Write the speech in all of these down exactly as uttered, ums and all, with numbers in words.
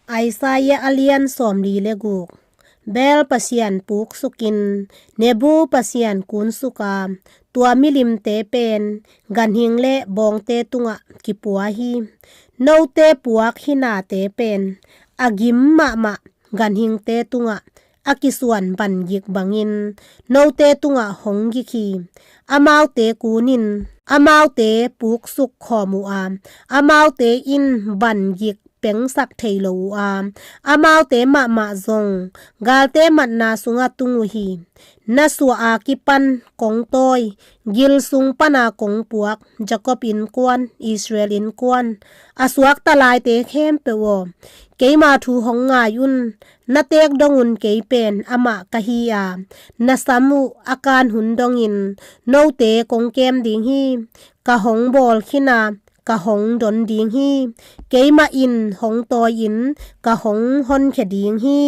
Isaiah a lian sawmli le guk. Bel pasian puksukin Nebo pasian kunsuk a, tua milimte pen ganhing le bawngte tungah kipua hi. Note puak hinate pen a gim mahmah ganhingte tungah a kisuan bangik bangin note tungah hong gik hi. Amaute kunin amaute puksuk khawm uh a, amaute in bangik pengsak thei lo uh a, amaute mahmah zong galte matna sungah tung uh hi. Na suah a kipan kong tawi, gil sung pana kong puak Jacob innkuan, Israel innkuan, a suakta laite khempeuh aw, keima thu hong ngai un. Na teek dongun kei pen amah ka hi a, na sam uh a kan hun dongin note kong kem ding hi. Ka hong bawl khin a, ka hong don ding hi. Keimah in hong tawi-in ka hong honkhia ding hi.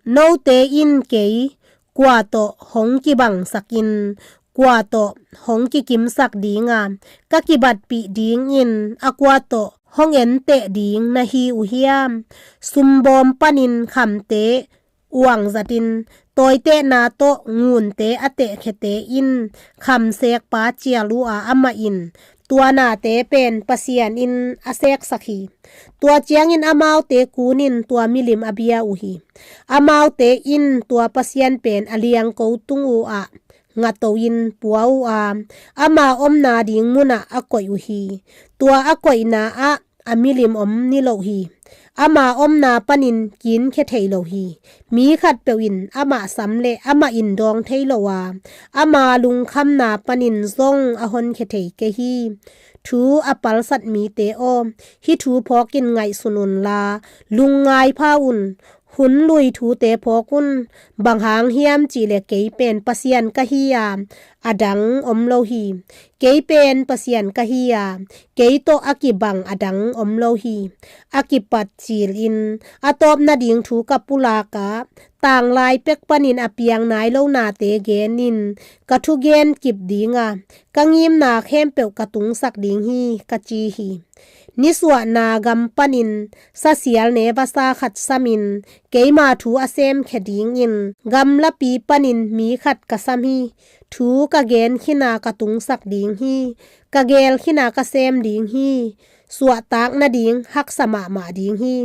Note in kei kua tawh hong kibangsakin kua tawh hong kikimsak ding a, ka kibatpih dingin a kua tawh hong enteh ding na hi uh hiam? Sumbawm panin khamte uangzatin, tawitehna tawh ngunte a tehkhiate in khamsekpa cial uh a, amah in tua nate pen Pasian in a seksak hi. Tua ciangin amaute kunin tua milim a bia uh hi. Amaute in tua Pasian pen a liangko tung uh ah ngato-in pua uh a, ama omna ding munah a koih uh hi. Tua a koihna ah a milim om ni lo hi. Ama omna panin kinkhia thei lo hi. Mi khatpeuh in amah sam le amah in dawng thei lo a, ama lungkhamna panin zong a honkhia thei kei hi. Thu a palsat mite aw, hih thu phawkin ngaihsun unla, lungngai pha un. Hun lui thute phawk un. Bang hang hiam cihleh kei pen Pasian ka hi a, a dang om lo hi. Kei pen Pasian ka hi a, kei tawh a kibang a dang om lo hi. A kipat cilin a tawp nading thu ka pulak a, tanglai pek panin a piang nai lo nate genin ka thugen kip ding a, ka ngimna khempeuh ka tungsak ding hi, ka ci hi. Nisuahna gam panin sasial nevasa khat samin keima thu a semkhia dingin gamlapi panin mi khat ka sam hi. Thu ka gen khin a ka tungsak ding hi. Ka geel khin a ka sem ding hi. Suahtak nading haksa mahmah ding hi,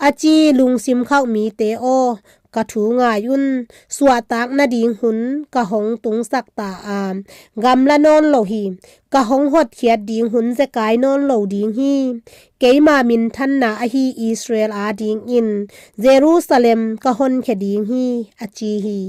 a ci lungsim khauh mite aw, ka thu ngai un. Suahtak nading hun ka hong tungsak ta a, gamla nawn lo hi. Ka hong hotkhiat ding hun zekai nawn lo ding hi. Keima minthanna ahi Israel adingin Jerusalem ka honkhia ding hi, a ci hi.